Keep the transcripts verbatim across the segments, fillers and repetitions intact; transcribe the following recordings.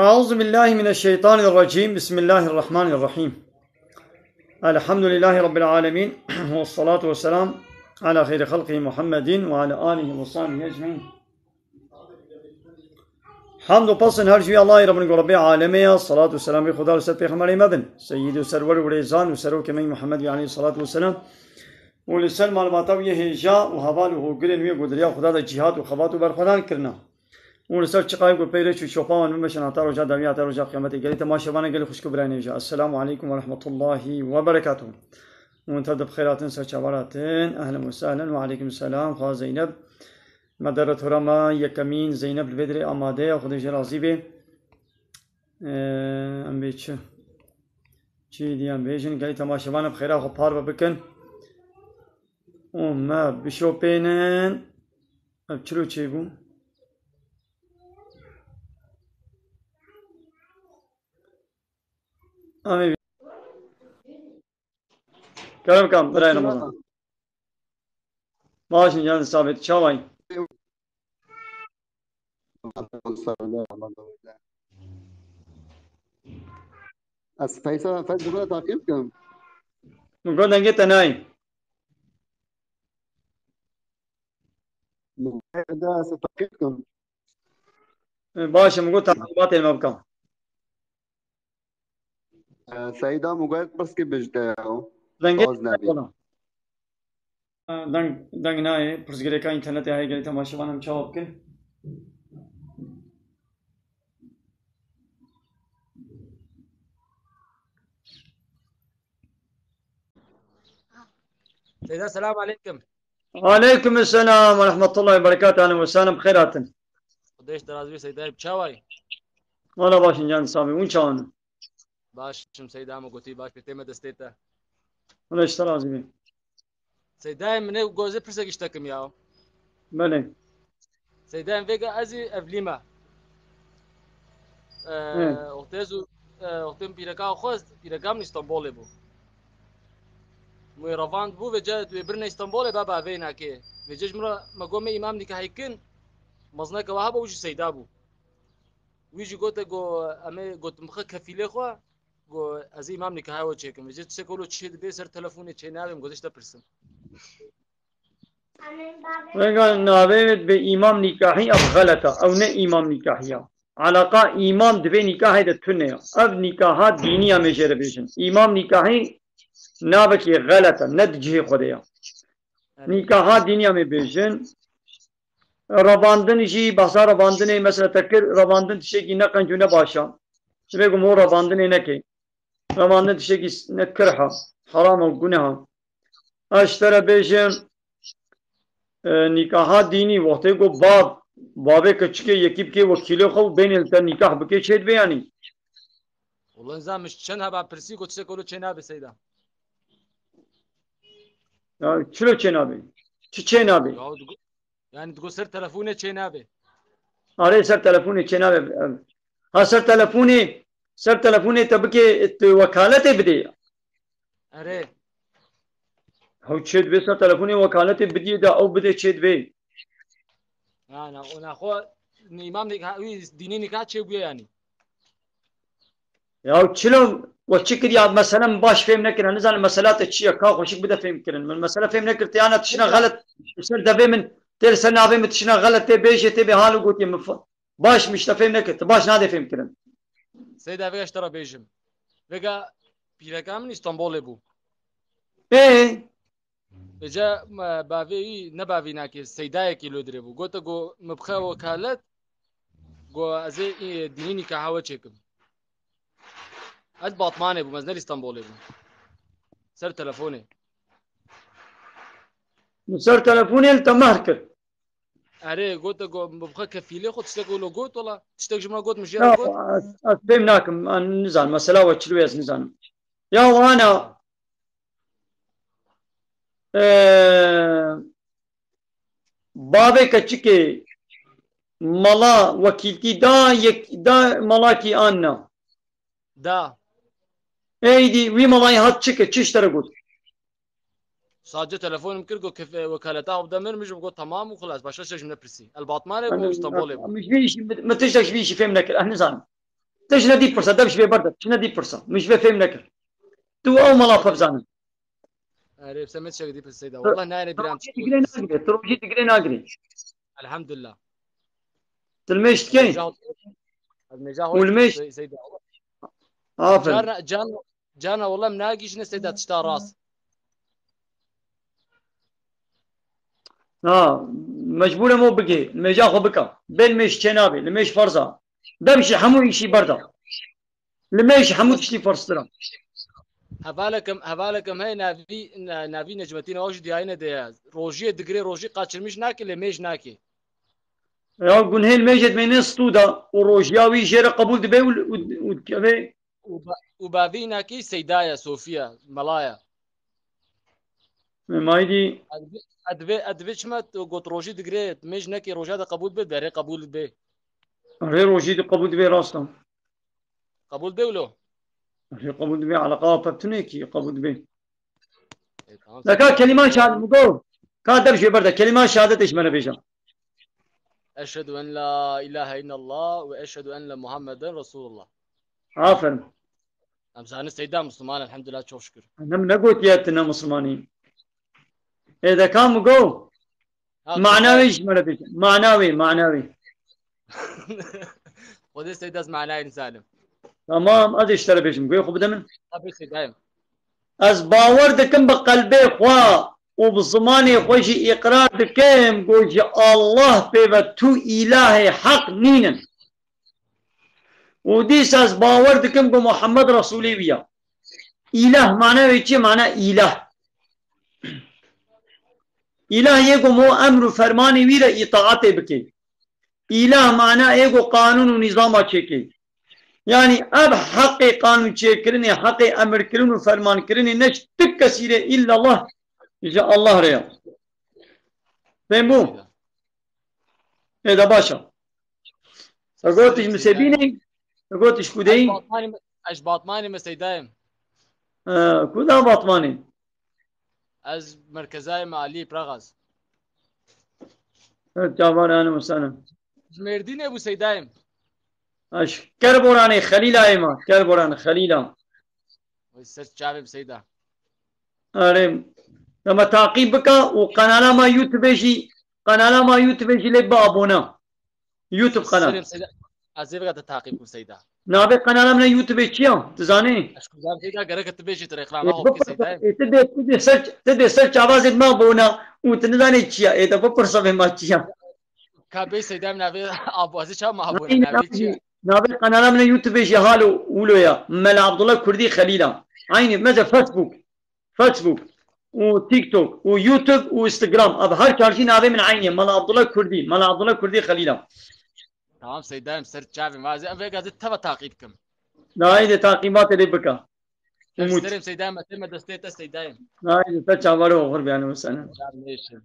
أعوذ بالله من الشيطان الرجيم. بسم الله الرحمن الرحيم. الحمد لله رب العالمين. والصلاة والسلام على خير خلقه محمد وعلى آله وصحبه أجمعين. Hamd û pesn her ji wî Allahê Rabbin ku Rabbê alemê ya, salat û selam wî Xuda li ser pêxemberê me bin, seyyid û serwer û rêzan û serokê me Muhammed wî aleyhî salatu weselam û li ser malbata wî hêja û heval û hogirên wî ku di riya Xuda de cîhat û xebat û berxwedan kirina. Û li ser çiqayê ku pey rêç û çopa wan bimeşin heta roja dawî heta roja qiyametê. Gelî temaşevana gelî xwişk û birayên hêja. Esselamu aleykum ve rahmetullahi ve berekatuhu. Hûn tev de bi xêr hatin, ser çavan hatin. Ehlen ve sehlen ve aleykum selam. Xwa Zeynep. Moderatора me yekemîn Zeynep li vê dirê amade ye. Xwedê jê razî bê. Ee, em bê çi? Çi dî em bêjin? Gelî temaşevana bi xêra xwe parve bikin. Û me bişopênin. Ev çilo çêbû? Em ê Kerem kam, birayê Remezan. Baş in can sabit. Çawa yî? Ez Feysa, Feysa bira taqîb kim. Min got dengê te nayê. Min got ez taqîb kim. Baş e, min got taqîbatê me bike. Seyda Mugaye pirsgê bijite ya. Dengê Baz nebî. Deng, deng nayê, pirsgirêka înternetê heye, gelî temaşevan em çawa bikin? Seyda, selam aleykum. Aleykum selam ve rahmetullahi ve berekatuhu. Ahlen ve sehlen, bi xêr hatin. Xwedê ji te razî be Seyda, bi çawa yî? Wala baş in can sabî, hûn çawa ne? Baş im Seyda, me gotî baş be, tê me destê te. Wala ji te razî be. Seyda, min ê gozê pirsek ji te kim ya. Belê. Seyda, em vêga ez ê evlî me. Ee, Hı. Wextê ez û, e, wextê min pîreka xwest, pîreka min Îstanbulê bû. Wê revand bû, vêce tu wê birine Îstanbulê, baba vê nakê. Vêce ji min re me got me îmam nîkahê kin, mezineke we hebe, û jî Seyda bû. Wî jî gote, go, em ê, gotim, bixe kefîlê xwe, go, ez ê îmam nîkahê we çêkim. Vêce tiştek wilo çê dibe ser telefonê çê nabe, min gote ji te pirsim. Rêga navê wê dibe îmam nîkahî, ev xelet e. Ew ne îmam nîkahî ya. Alaqa îmam di vê nîkahê de tune ya. Ev nîkaha dînî ya, em ê jê re bêjin. Îmam nîkahî navekî xelet e, ne di cihê xwe de ya. Nîkaha dînî ya, em ê bêjin. Revandin jî, behsa revandinê, mesela te kir, revandin tiştekî ne qenc û ne baş e. Divê ku hûn revandinê neke. Revandin tiştekî s-, ne kirh e, heram e û guneh e. Ez ji te re bêjim, e, nîkaha dînî, wextê ku bav, bavê keçikê yekî bike wekîlê xwe û bênê li te nîkah bike, çê dibe yanî? Wala nizam, min çend heba pirsî, got tiştek wilo çê nabe Seyda. Ya çilo çê nabe? Çi çê nabe? Ya digo-, yani digo ser telefonê çê nabe. Arê ser telefonê çê nabe. Ha ser telefonê, ser telefonê te bike, tu wekaletê bidê. Erê. Ew çê dibe ser telefonê wekaletê bidiyê de ew bide çê dibe. Na, na, ona xwe îmam nîka-, wî dînî nîka çê bûye yanî. Ya çilo we çi kiriya? Mesele min baş fêm nekir. Nizanim mesela te çi ye? Ka xweşik bide fêm kirin. Min mesele fêm nekir. Te yana tiştine xelet li ser devê min, tê li ser navê min tiştine xelet tê bêjê tê bê hal û gotiyê min fa-, baş min ji te fêm nekir. Tu baş nadê fêm kirin. Seyda, vêga ji te re bêjim. Vêga pîreka min Îstanbulê bû. Ê? Vêce, me, bavê wî, ne bavê nakê, Seydayekî li wê dirê bû. Gote ku min bixe wekalet, ku ez ê, ê, dînî nîkaha we çêkim. Ez Batmanê bûm, ez ne li Îstanbulê bûm. Ser telefonê. Min ser telefonê li te mehr kir. Erê, gote ku min bixe kefîlê xwe, tiştek wilo got, wala, tiştek ji min re got, min jê re Ya, got. ez, ez fêm nakim, ez nizanim, mesela we çi li wê ez nizanim. Ya, wana, e, bavê keçikê mala wekîltî da yek, da malakî an na? Da. Êdî wî malayê hat çi kir, çi ji te re got? Sadece telefonim kir, got, kef-, wekaleta xwe bide min, min jî got, tamam û xilas, başka şey ji min nepirsî. El Batmanê bû, Îstanbulê bû. Min ji vî işî, min, min tiştek ji vî işî fêm nekir, ez nizanim. Te ji ne dî pirsa, dev ji vê berda, ji ne dî pirsa. Min ji vê fêm nekir. Tu ew mala xwe bizanin. Erê, bi se me çek dî pirsa Seyda. Wallah nayêne bîra em. Rojî digirê nagirê, tu rojî digirê nagirê. Elhamdulillah. Tu limêj dikey? Û limêj? Seyda. Aferin. Carna, can, carna wallah em nagihîjine Seyda tişta rast. Ha, mecbûr em o bigê. Limêja xwe bika. Bê limêj çê nabê. Limêj ferz a. Dev jî hemû îşî berda. Limêj hemû tiştî ferztir a. Hevalek em, hevalek em heye navî, na-, navî Necmetîn, ew jî diyayîne de ye. Rojiyê digirê, rojî qaçirmîş nake, limêj nake. Ya gunhê limêjê dimêne stû de û rojiya wî jê re qebûl dibe û, û, û dikeve. Û ba-, û bavî nakî Seyda ye, Sofiye, mela ye. Memayî dî. Edivê, edivê, edivê çima tu got rojî digirê, mêj nekê roja de qebûl be, berê qebûl be. Rê rojî de qebûl dibe, rast e. Qebûl be wilo? Rê qebûl dibe, eleqa peptunê kî qebûl dibe. E, tamam. Deka kelîman şehadet mi go? Ka dev jê berde, kelîman şehadetê ji me re bêje. Eşhedü en la ilahe illallah ve eşhedü enne Muhammeden Resulullah. Aferin. Em zanin Seyda Müslüman, elhamdülillah, çok şükür. Em negotiye tu ne Müslümanî. Ê de kam go? Ha, Mana tamam. Wê ji me re bêje. Mana wê, mana wê. Xwedê Seyda ez manayê nizanim. Tamam, ez ê ji te re bêjim. Guhê xwe bide min. Tabii Seydayım. Ez bawer dikim bi qelbê xwe û bi zimanê xwe jî îqrar dikim ku ji Allah pê ve tu îlahê heq nînin. Û dîsa ez bawer dikim ku Muhammed Resûlê wî ya. Îlah mane wê çi? Mane îlah. Îlah yê ku mo emr û fermanê wî re îtaatê bike. Îlah mana ê ku qanûn û nîzama çêke. Yanî ev heqê qanûn çêkirinê, heqê emirkirin û fermankirinê ne ji tu kesî re îllallah ji Allah re ya. Fêm bû? Ê de baş e. Te gotiş mi sebînê? Te gotiş ku deyî? Ez Batmanî me, ez Batmanî me Seydayê. Ee, ku da Batmanî? Ez merkezayê me Alî Praxaz. Evet, çavan, ahlen ve sahlen. Ji Mêrdînê bû Seydayê. Ha, ji Kerboranê Xelîlayê me. Kerboran Xelîla. Wê ser çavê bi Seyda. Erê. Dema taqîb bika û qenala me YouTube jî, qenala me YouTube jî lê bi abone. YouTube qenal. Selim Seyda. Ez ê vega te taqîb kim Seyda. Navê qenala min YouTube çi ya? Tu zanî? Ez ku zan Seyda gerek tu bêjî tu reklama xwe bikî Seyda. Ê, tu dê, tu dê ser, tu dê ser çavazê me abone û tu nizanî çi ya. Ê, te bipirse vê ma çi ya. Ka bê Seyda min navê abo, ez ê çav me abone, navê çi ya? Navê qenala min YouTube jî halo ulo ya. Mela Abdullah Kurdî Xelîla. Aynı, mesela Facebook. Facebook û TikTok û YouTube û Instagram. Ev her çar jî navê min eynî ye. Mala Abdullah Kurdî. Mala Abdullah Kurdî Xelîla. Tamam Seydayım, ser çavê me. Ez ê vêga ez ê teva taqîb kim. Nayê de taqîbatê lê bika. Umut. Serê Seydayım, ez ê me destê te Seydayım. Nayê de te çavaro oxir biyane mesela. Çav nêşim.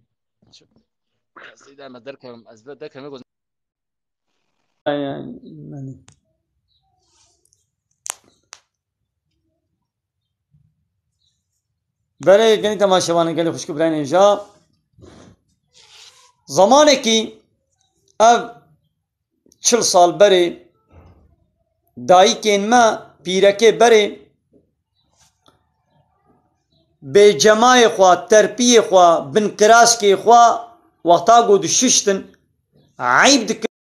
Seydayım, ez derkevim. Ez ve derkevim. Yani, yani. Berê gelî temaşevanên gelî xwişk û birayên hêja. Zamanekî ev çil sal berê dayikên me, pîrekê berê bêcemayê xwe, terpiyê xwe, binkiraskê xwe wexta ku dişiştin eyb dikirin.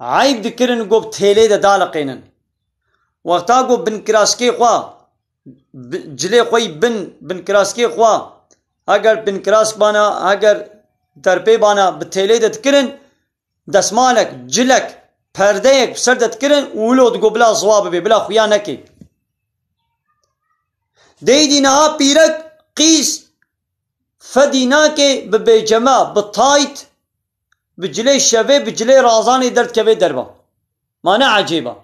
Eyb dikirin ku bi têlê de daliqênin. Wexta ku binkiraskê xwe, bi-, cilê xwe yî bin, binkiraskê xwe, heger binkirask bana, heger terpê bana bi têlê de dikirin, desmalek, cilek, perdeyek bi ser de dikirin û wilo digo bila ziwa bibe, bila xuya neke. Dey dî niha pîrek qîz fedî nake bi bêcema, bi tayt, bi cilê şevê, bi cilê razanê derdikeve derva. Ma ne ecêb e.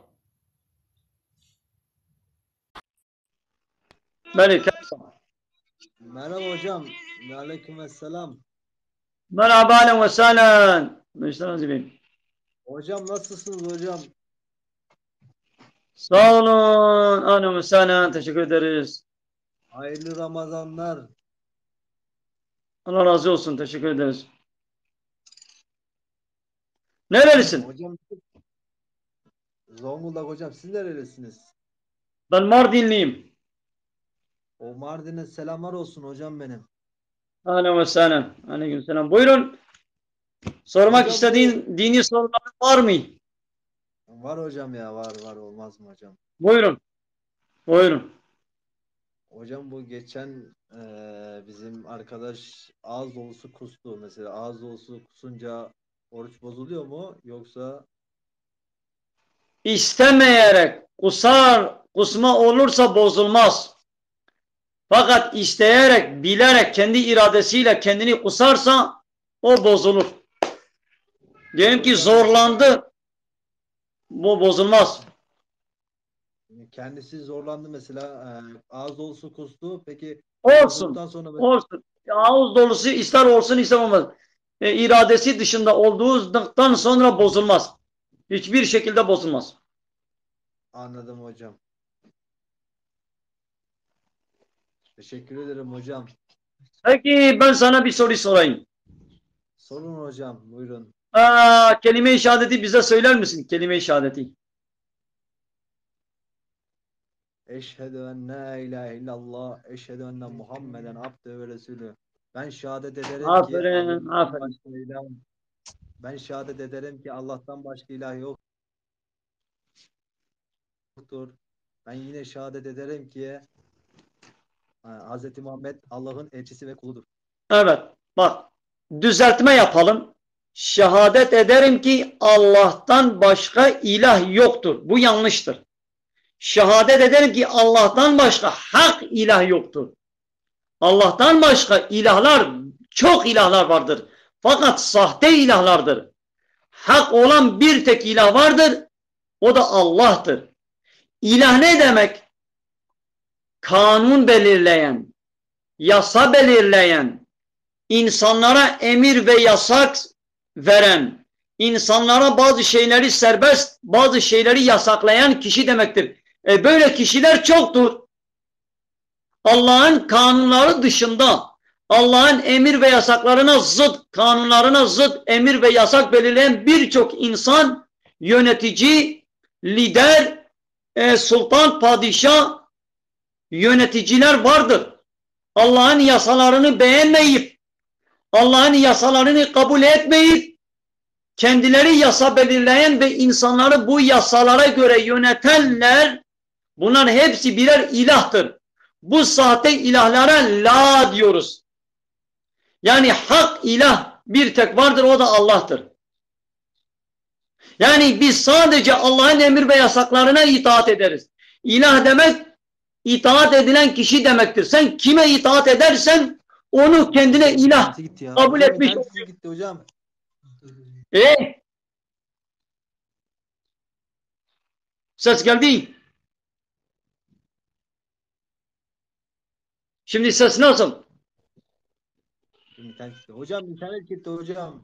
Belê, kesa. Merhaba hocam. Ve aleyküm selam. Merhaba, ahlen ve sahlen. Baştan hazır beyim. Hocam nasılsınız hocam? Sağ olun. Ahlen ve sahlen. Teşekkür ederiz. Hayırlı Ramazanlar. Allah razı olsun. Teşekkür ederiz. Nerelisin? Hocam, Zonguldak hocam, siz nerelisiniz? Ben Mardinliyim. O Mardin'e selamlar olsun hocam benim. Ahlen ve sahlen. Aleyküm selam. Buyurun. Sormak Hocam, istediğin dini soruların var mı? Var hocam ya, var var, olmaz mı hocam? Buyurun. Buyurun. Hocam, bu geçen eee, bizim arkadaş ağız dolusu kustu. Mesela ağız dolusu kusunca oruç bozuluyor mu? Yoksa İstemeyerek kusar, kusma olursa bozulmaz. Fakat isteyerek, bilerek, kendi iradesiyle kendini kusarsa o bozulur. Diyelim ki zorlandı, bu bozulmaz. Kendisi zorlandı mesela, eee, ağız dolusu kustu. Peki Olsun, kustuktan sonra mesela olsun. Ağız dolusu ister olsun ister olmaz. E, iradesi dışında olduktan sonra bozulmaz. Hiçbir şekilde bozulmaz. Anladım hocam. Teşekkür ederim hocam. Peki ben sana bir soru sorayım. Sorun hocam, buyurun. Aa, kelime-i şehadeti bize söyler misin? Kelime-i şehadeti. Eşhedü en la ilahe illallah, eşhedü enne Muhammeden abdühü ve resulü. Ben şehadet ederim ki Aferin, Allah'tan aferin. başka ilah, ben şehadet ederim ki Allah'tan başka ilah yoktur. Ben yine şehadet ederim ki e, Hz. Muhammed Allah'ın elçisi ve kuludur. Evet, bak, düzeltme yapalım. Şehadet ederim ki Allah'tan başka ilah yoktur. Bu yanlıştır. Şehadet ederim ki Allah'tan başka hak ilah yoktur. Allah'tan başka ilahlar, çok ilahlar vardır. Fakat sahte ilahlardır. Hak olan bir tek ilah vardır. O da Allah'tır. İlah ne demek? Kanun belirleyen, yasa belirleyen, insanlara emir ve yasak veren, insanlara bazı şeyleri serbest, bazı şeyleri yasaklayan kişi demektir. E, böyle kişiler çoktur. Allah'ın kanunları dışında, Allah'ın emir ve yasaklarına zıt, kanunlarına zıt emir ve yasak belirleyen birçok insan, yönetici, lider, e, sultan, padişah, yöneticiler vardır. Allah'ın yasalarını beğenmeyip, Allah'ın yasalarını kabul etmeyip, kendileri yasa belirleyen ve insanları bu yasalara göre yönetenler, bunlar hepsi birer ilahtır. Bu sahte ilahlara la diyoruz. Yani hak ilah bir tek vardır, o da Allah'tır. Yani biz sadece Allah'ın emir ve yasaklarına itaat ederiz. İlah demek itaat edilen kişi demektir. Sen kime itaat edersen onu kendine ilah Gitti ya. kabul Hocam, etmiş internetiniz gitti hocam. E? Ses geldi. Şimdi ses nasıl? İnternet gitti. Hocam, internet gitti hocam.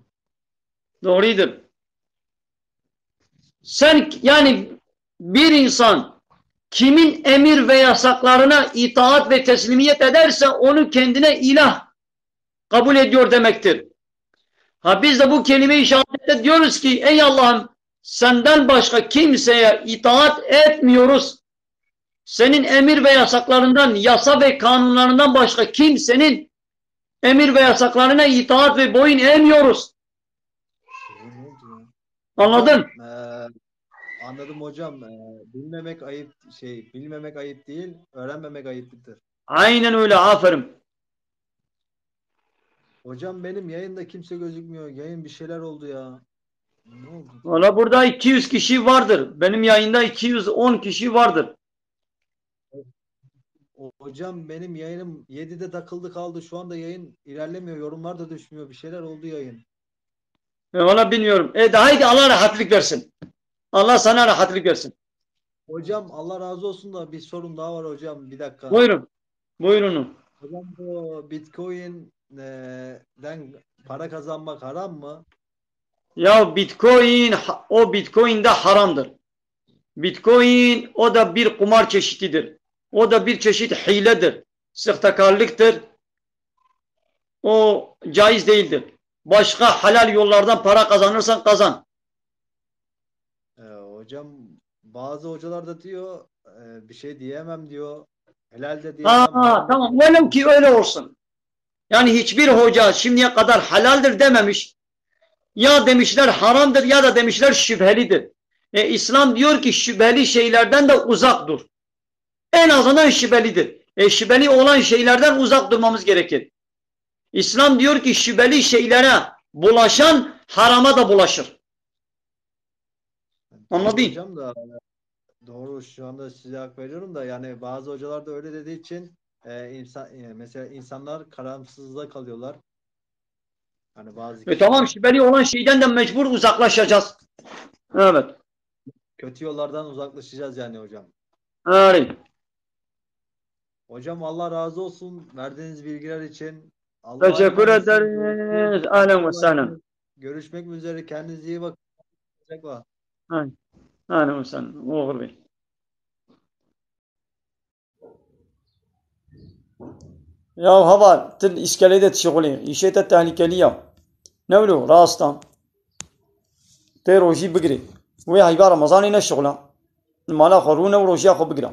Doğrudur. Sen, yani, bir insan kimin emir ve yasaklarına itaat ve teslimiyet ederse onu kendine ilah kabul ediyor demektir. Ha, biz de bu kelime-i şehadette diyoruz ki, ey Allah'ım, senden başka kimseye itaat etmiyoruz. Senin emir ve yasaklarından, yasa ve kanunlarından başka kimsenin emir ve yasaklarına itaat ve boyun eğmiyoruz. Ne oldu ya? Anladın? Ee, anladım hocam. Ee, bilmemek ayıp, şey, bilmemek ayıp değil, öğrenmemek ayıptır. Aynen öyle, aferin. Hocam, benim yayında kimse gözükmüyor. Yayın, bir şeyler oldu ya. Ne oldu? Valla burada iki yüz kişi vardır. Benim yayında iki yüz on kişi vardır. O- Hocam, benim yayınım yedide takıldı kaldı. Şu anda yayın ilerlemiyor. Yorumlar da düşmüyor. Bir şeyler oldu yayın. E, valla bilmiyorum. E, daha iyi, Allah rahatlık versin. Allah sana rahatlık versin. Hocam, Allah razı olsun da bir sorum daha var hocam. Bir dakika. Buyurun. Buyurun. Hocam, bu Bitcoin e, den para kazanmak haram mı? Ya Bitcoin, ha- o Bitcoin de haramdır. Bitcoin o da bir kumar çeşididir. O da bir çeşit hiledir. Sahtekarlıktır. O caiz değildir. Başka halal yollardan para kazanırsan kazan. Hocam, bazı hocalar da diyor, e, bir şey diyemem diyor. Helal de diyemem, Ha, haram da tamam. diyemem. Velev ki öyle olsun. Yani hiçbir hoca şimdiye kadar helaldir dememiş. Ya demişler haramdır ya da demişler şüphelidir. E, İslam diyor ki şüpheli şeylerden de uzak dur. En azından şüphelidir. E, şüpheli olan şeylerden uzak durmamız gerekir. İslam diyor ki şüpheli şeylere bulaşan harama da bulaşır. Tamam Anladın? hocam da, e, doğru, şu anda size hak veriyorum da, yani bazı hocalar da öyle dediği için, e, insan, e, mesela insanlar kararsızlığa kalıyorlar. Hani bazı E, tamam, kişiler şüpheli olan şeyden de mecbur uzaklaşacağız. Evet. kötü yollardan uzaklaşacağız yani hocam. Öyle. Hocam, Allah razı olsun verdiğiniz bilgiler için. Allah'a Teşekkür emanetsiniz. ederiz. Ahlen ve sahlen. Görüşmek üzere. Kendinize iyi bakın. Hoşçakalın. Ahlen ve sahlen. Oğur Bey. Ya heval, tu li îskelê de dişixulî, îşê te tehlikeli ya. Ne wilo, rast a. Tê rojî bigirê. Wê heyva Remezanê neşixula. Li mala xwe rûne û rojiya xwe bigire.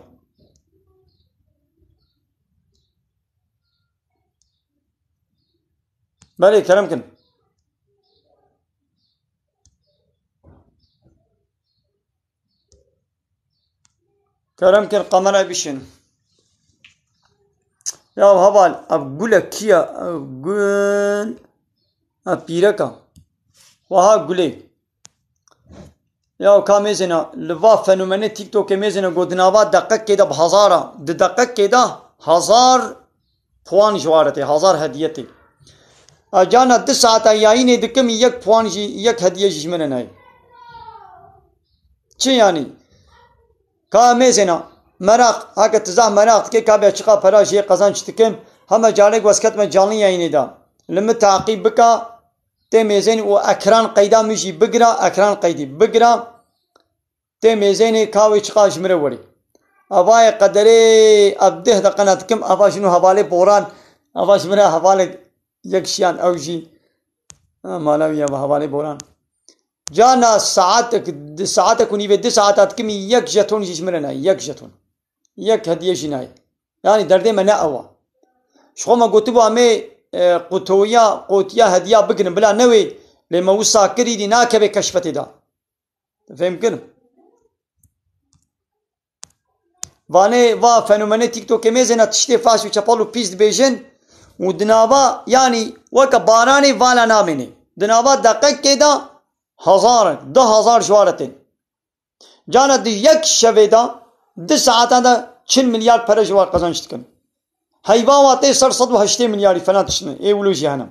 Belê, kerem kin. Kerem kin, kamerayê bişên. Ya heval, ev gulek kî ye? Ev gul, ev pîrek e. Weha gulê. Ya ka mêzêne, li va fenomenê TikTokê mêzêne got di nava deqekê de bi hezar a, di deqekê de hezar puan ji wa re tê, hezar hediye tê. A cana du saeta yayînê dikim, yek puan jî, yek hediye jî ji min re nayê. Çi yanî? Ka mêzêna, meraq, heke tu zaf meraq dikê, ka bê çiqa pera jê qezanç dikim, heme carek wez ketime canlı yayînê de. Li min taqîb bika, tê mêzênê û ekran qeyda min jî bigira, ekran qeydî bigira. Tê mêzênê ka wê çiqa ji min re werê. Evayê qederê, ev deh deqe ne dikim, eva ji nû hevalê Boran, eva ji min re hevalek yek şiyan ew jî, ha, mala wî ya hevalê Boran. Cana saetek, di saetek û nîvê, di saeta dikimî yek jeton jî ji min re nayê, yek jeton. Yek hediye jî nayê. Yanî derdê me ne ew a. Ji xwe me gotibû em ê, e, qutoya, qotiya hediya bigirin. Bila newê, lê me wisa kirî dî nakeve keşfetê de. Fêm kir? Vanê va fenomenê TikTokê mêzêne tiştê faş û çepal û pîs dibêjin û di nava, yanî weke baranê vala namênê. Di nava deqekê de hezar, du hezar ji wa re tên. Cana di yek şevê de, du saetan de çil milyar pere ji wa qezanç dikin. Heyva wa tê ser sed û heştê milyarî falan tiştine. Ê wilo jî hene.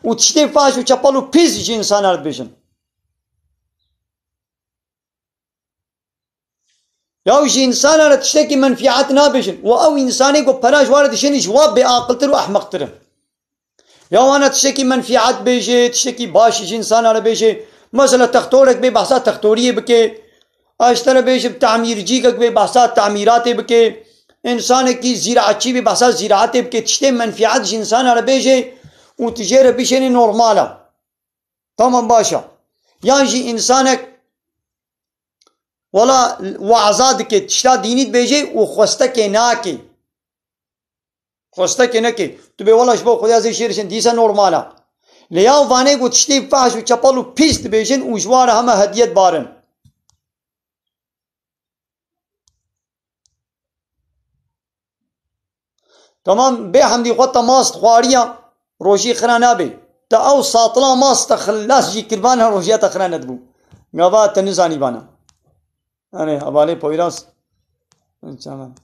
Û tiştê faş û çepal û pîs ji insana re dibêjin. Ya ji însana re tiştekî menfîat nabêjin. Û ew însanê ku pera ji wan re dişênî ji wan bêaqiltir û ehmeqtir in. Ya wana tiştekî menfîat bêjê, tiştekî baş ji însana re bêjê. Mesela textorek bê behsa textoriyê bike. Ez ji te re bêjim temîrcîkek bê behsa temîratê bike. Însanekî zîraetçî bê behsa zîraetê bike. Tiştê menfîat ji însana re bêjê û tu jê re bişênî normal e. Tamam, baş e. Yan jî însanek wela waza dike, tişta dînî dibêje û xwestekê nake. Xwestekê neke. Tu bê wela ji bo Xwedê ez ê şêrişin, dîsa normal e. Lê ya vanê ku tiştê fahş û çepal û pîs dibêjin û ji wan re heme hediye dibarin. Tamam, bê hemdî xwe te mast xwariya, rojî xira nabê. Te ew satila mast te xilas jî kiribana, rojiya te xira nedibû. Gava te nizanîbana. Yanî hevalê Poyraz. Çaman.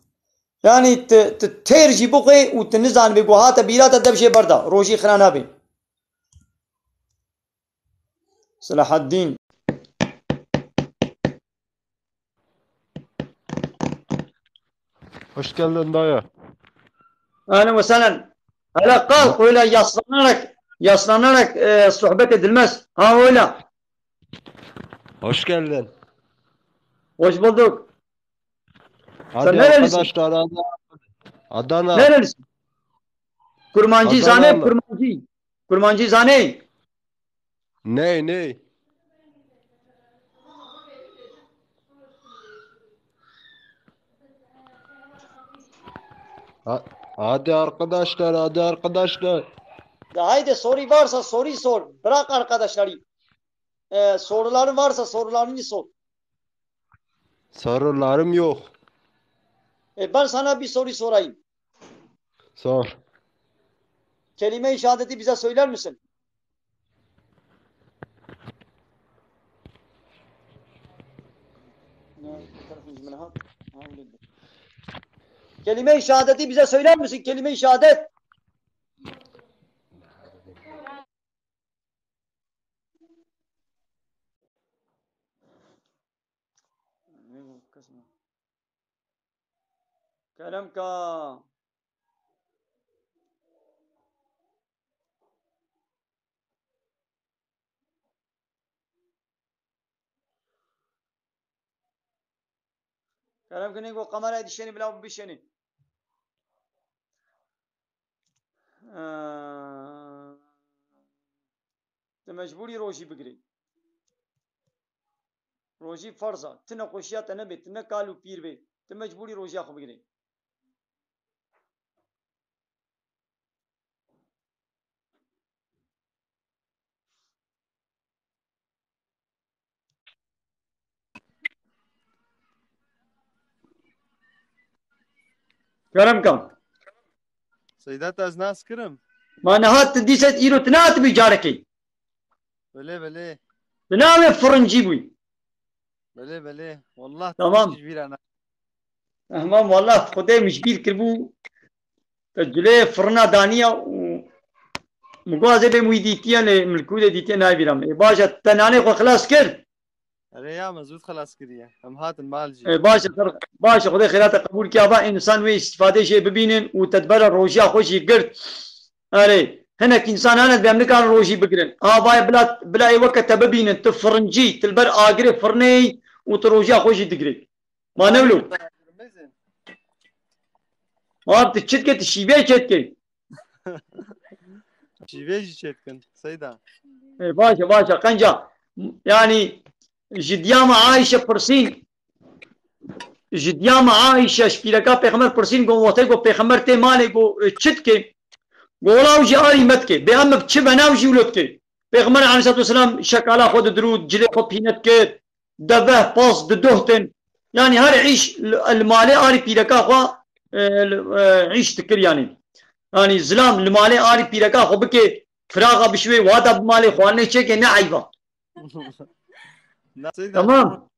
Yanî tu, tu têr jî bixwê û tu nizanibê ku hate bîra te, dev jê berda. Rojî xira nabê. Selahaddîn. Hoş geldin dayı. Ahlen ve sahlen. Hele kalk öyle yaslanarak, yaslanarak e, sohbet edilmez. Ha öyle. Hoş geldin. Hoş bulduk. Hadi nerelisin? Arkadaşlar, Adana. Adana. Nerelisin? Kurmancî Adana zanê, mı? Kurmancî. Kurmancî zanê. Ney, ney? Ha- Hadi arkadaşlar, hadi arkadaşlar. De haydi, soru varsa soru sor. Bırak arkadaşları. Ee, soruların varsa sorularını sor. Sorularım yok. E, ben sana bir soru sorayım. Sor. Kelime-i şehadeti bize söyler misin? Kelime-i şehadeti bize söyler misin? Kelime-i şehadet. Kerem ka. Kerem kinê ku kamerayê dişênî bila bişênî. Ee, Tu mecbûrî rojî bigirî. Rojî ferz e. Tu nexweşiya te nebe, tu ne kal û pîr be. Tu mecbûrî rojiya xwe bigirî. Kerem kan. Seyda, te ez nas kirim. Ma niha tu dîset îro tu nehatibî carekê. Belê, belê. Tu navê firincî bûyî. Belê, belê. Wallah, Tamam. Ji bîra na. Ehmam, wallah, Xwedê min ji bîr kiribû. Te cilê firina daniya û min guazê bê min wî dîtiye lê min li ku dê dîtiye nayê bîra min. Ê, baş e, te nanê xwe xilas kir. Erê ya, me zû xilas kiriye. Em hatin mal jî. Ê, baş e, xir-, baş e, Xwedê xêra te qebûl kî. Ava însan wê îstîfadê jê bibînin û te di ber rojiya xwe jî girt. Erê, hinek însan hene dibê em nikarin rojî bigirin. Avayê bila, bila ê weke te bibînin, tu firincî, tu li ber agirê firnê yî û tu rojiya xwe jî digirî. Ma ne wilo? Ma tu çi dikê, tu şîvê çê dikê? Şîvê jî çê dikin, Seyda. E, baş e, baş e. Qenca, yani, ji diya me Ayşe pirsîn, ji diya me Ayşe, ji pîreka Pêxember pirsîn, got, wextê got Pêxember tê malê, got, e, çi dikê? Got, wela ew jî arî me dikê. Bê em bi çi bena ew jî wilo dikê. Pêxember aleyhissalatu vesselam şekala xwe didirût, cilê xwe pîne dikir, deveh, pas didohtin. Yani her îş li, li malê arî pîreka xwe, e, li, e, îş dikir yani. Yani zilam li malê arî pîreka xwe bike, firaxa bişwê, wada bi malê xwarinê çêke ne eyba. Na, Seyda, Tamam.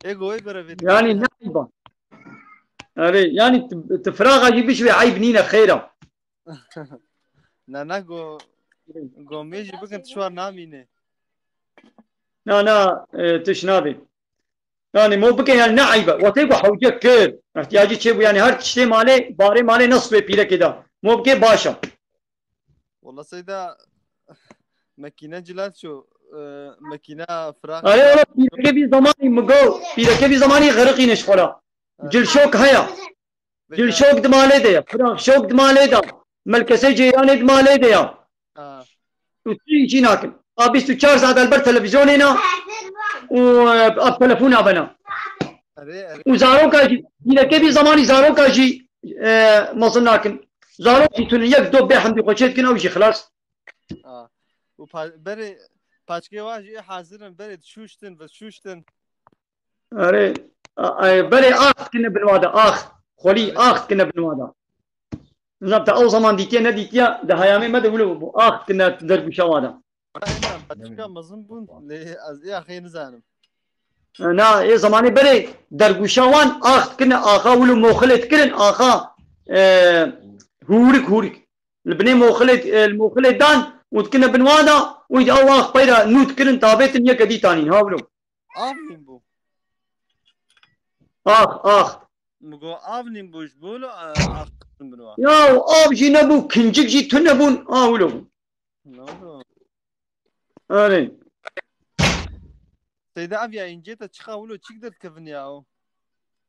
Ego, ego, evet. Yani ne eyba? Erê, yani tu, tu firaxa jî bişwê eyb nîne xêra. Na, na, go, go me jî bikin tu şwar namîne. Na, na, e, tiş nabê. Yani mo bike yani ne eybe. Wextê ku hewce kir. İhtiyacı çê bû yani her tiştê malê, barê malê nasıl wê pîrekê da. Mo bike baş e. Wala Seyda, mekîne cilat ço, e, mekîne firax. Arê ola pîrekê bir zamanî mi go, pîrekê bir zamanî xeriqîne ji xwe ra. Cilşok heye. Cilşok di malê de ye. Firaxşok di malê de. Melkesê ceyranê di malê de ye. Ha. Û tu jî nakin. A bîst û çar saet li ber televîzyonê ne û, e, ev telefona bena. Erê, erê. Û zaroka jî, yine bir zamanî zaroka jî, e, mezin nakin. Zarok jî tune yek do bê hemdî xwe çê dikin, ew jî xilas. Ha. Û pa-, berê paçkê wa jî hazir in, berê dişuştin, vişuştin. Erê, a-, a-, berê ax dikine binwa de, ax. Xwelî ax dikine binwa de. Nizam te ew zaman dîtiye nedîtiye, di heyamê me de wilo bû. Ax dikine dergûşa wa de. Paçka mezin bûn, lê ez ê axê nizanim. Na, ê zamanê berê dergûşa wan ax dikine, axa wilo moxilê dikirin, axa, e, hûrik hûrik. Li binê moxilê, e, li moxilê dan û dikine binwa de, wî de ew ax peyra nû dikirin, tavêtin yeke dî tanîn, ha wilo. Av nîn bû. Ax, ax. Mi got av nîn bû ji bo lo, e, ax dikirin binwa. Ya av jî nebû, kincik jî tune bûn, a wilo bû. Ne oldu? Erê. Seyda, ev ya încê te çiqa wilo çik derdikevin ya o?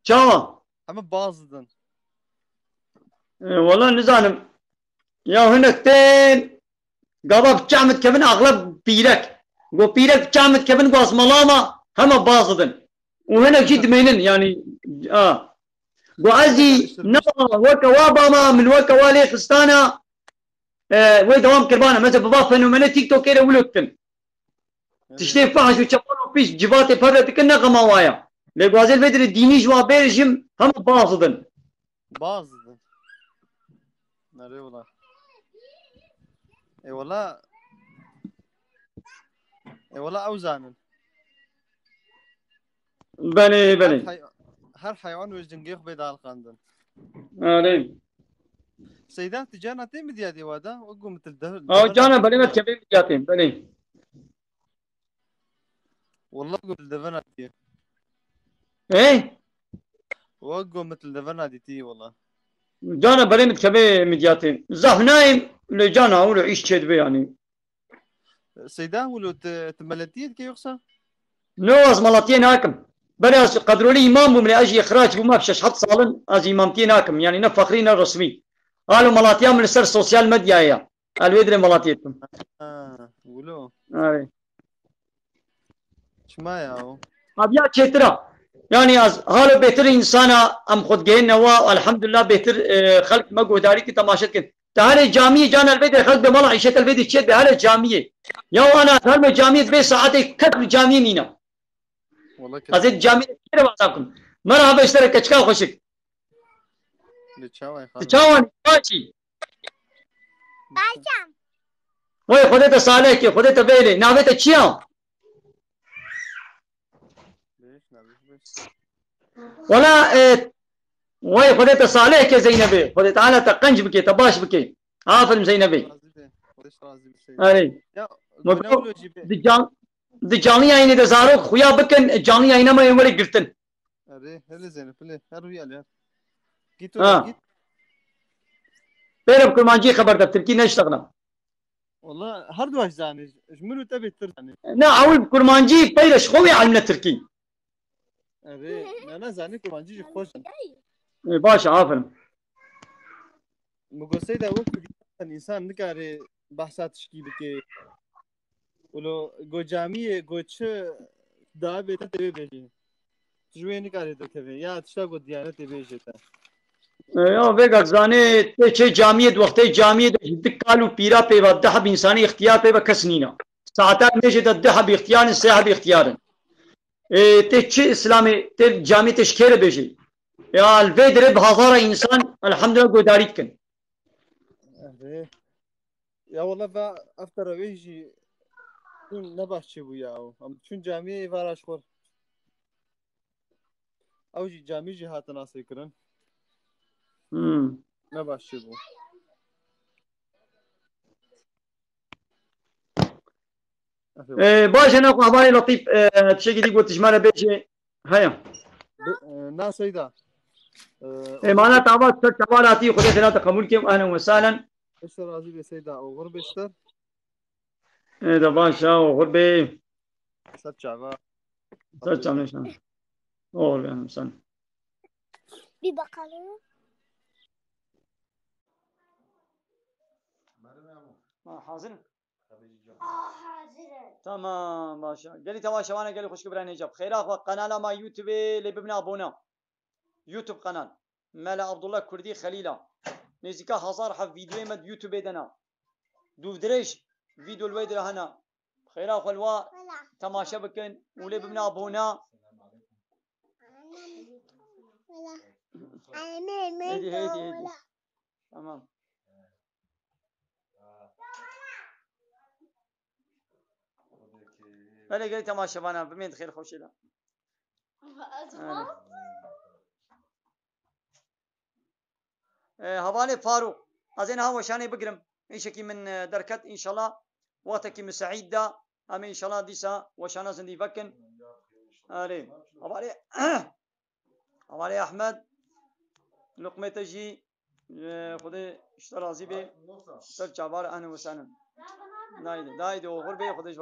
Çawa? Heme baz didin. E, wala nizanim. Ya hinek tên gava bi çamit kevin axleb pîrek. Go pîrek bi çamit kevin go asmalama heme baz didin. Û hinek jî dimênin yani. A. Got ez jî ne weke wa bama, min weke wa lê xistana, e, wê dewam kirbana. Mesela bi va fenomene TikTokê re wilo dikin. Tiştê fehş û çepal û pîs civatê pevre dikin ne xema wa ya. Lê gwazêr vê dirê dînî ji wan bêrijim hema baz didin. Baz didin. Erê wela. Ê wela. Ê wela ew zanin. Belê, belê. Her hay-, her heywan wê ji dingê xwe bê dihilqandin. Erê. Seyda, tu cana tê midyatê wa da? Wek got min tu li dev-, Aw, devera cana, belê, me dikevê midyatê, belê. Wela got li devera dî. Ê? Wek got min li devera dîtî wela. Cana, belê, me dikevê midyatê. Zaf nayêm, lê cana, wilo îş çê dibe yanî. Seyda, wilo tu, tu meletiyê dike yoksa? No, ez meletiyê nakim. Belê ez qedrolî îmam bûm, lê ez jî îxrac bûm, ev şeş heft salin ez îmamtiyê nakim. Yanî ne fexrî ne resmî. Halo melatiya min li ser sosyal medyayê ya. Ez li wê dirê meletiyê dikim. Ha, wilo. Erê. Çima ya o? Aviya çêtir a. Yanî ez halo bêtir însana em xwe digihêne wa, elhamdulillah bêtir, e, xelk me guhdarî ki temaşe dikin. Te herê camiyê can elbê de xelk be mala îşet elbê de çêt be herê camiyê. Ya ana ez herme camiyê vê saetê kes li camiyê nîne. Wala kes. Ez ê camiyê kê re wasa bikim. Merhaba ji te re keçika xweşik. Li çawa ye Tu xanim? Çawan başî? Başam. Vay Xwedê te salih ke, Xwedê te vêlê. Navê te çi ya? Wala, e, vay Xwedê te salih ke Zeynebê. Xwedê Teala te qenc bike, te baş bike. Aferin Zeynebê. Razî be. Xwedê razî be Seyda. Erê. Ya, Mutlu, guna wilo jî be. Di can-, di canlı yayını de zarok xuya bikin, canlı yayına mı ömür girtin. Erê, hele Zeynep, hele. Her rûyê alê, her. Git Ha. Git. Pêre bi kurmancî xeber de, tirkî neştexna. Wala, her du zanê. Ji min û te bêtir zanê. Ne, ew bi kurmancî peyre ji xwe wê elmine tirkî. Erê, ne, ne zanê kurmancî jî xweş in. Ê, baş e, aferin. Min got Seyda wek ku dîsan însan nikare behsa tişkî bike. Wilo go camiyê, go çi dae bê te tê bê bêjê. Tu ji wê nikarê derkevê. Ya tişta go diyanetê bêjê te. E, ya vêga zanê tê çê camiyê di wextê camiyê de ji du kal û pîra pê ve, du heb însanî îxtiyar pê ve kes nîne. Saeta nêjê de du heb îxtiyar in, sê heb îxtiyar in. E, tê çi Îslamê, tê camiyê tê ji kê re bêjê? Ya li vê dirê bi hezara însan elhamdulillah guhdarî dikin. Erê. Ya wala va ev terewê jî ne baş çêbû ya ew. Em diçûn camiyê vara ji xwe. Ew jî camî jî hate nasêkirin. Hmm. Ne baş çêbû. Ee, baş e, ne xwe hevalê Letîf, ee, tiştekî dî got ji me re bêje. Heye. Bi-, e, na Seyda. E, Êmana tava ser tevalatî Xwedê xêra te qebûl kim. Ehlen we sahlen. Eşte razî be Seyda. Oxir be ji te. Ê de baş e, oxir be. Ser çava. Ser çava, şan. Oxir be, ehlen we sahlen. Bir bakalım. Ha, hazır mı? Aa, hazırım. Tamam, başa. Gelî temaşevanê, gelî xwişk birayê Necab. Xêra xwe, qenala me YouTubeê lê bibine abone. YouTube qenal. Mela Abdullah Kurdî Xelîla. Nêzîka hezar heb vîdeoyê me di YouTubeê de ne. Dûvdirêj vîdeo li wê dire hene. Xêra xwe li wa temaşe bikin û lê bibine abone. Hêdî, hêdî, hêdî. Tamam. Belê gelî temaşevana, bimên di xêr xweşê de. Erê. E, hevalê Farûq, ez ê niha weşanê bigirim. Îşekî min, e, derket, înşallah wextekî miseîd de em ê înşallah dîsa weşana zindî vekin. Erê. Hevalê Hevalê Ehmed, luqmê te jî, e, Xwedê ji te razî bê. Ser çavar, ehlen we sehlen. Nayde, nayde, oxir bê, Xwedê ji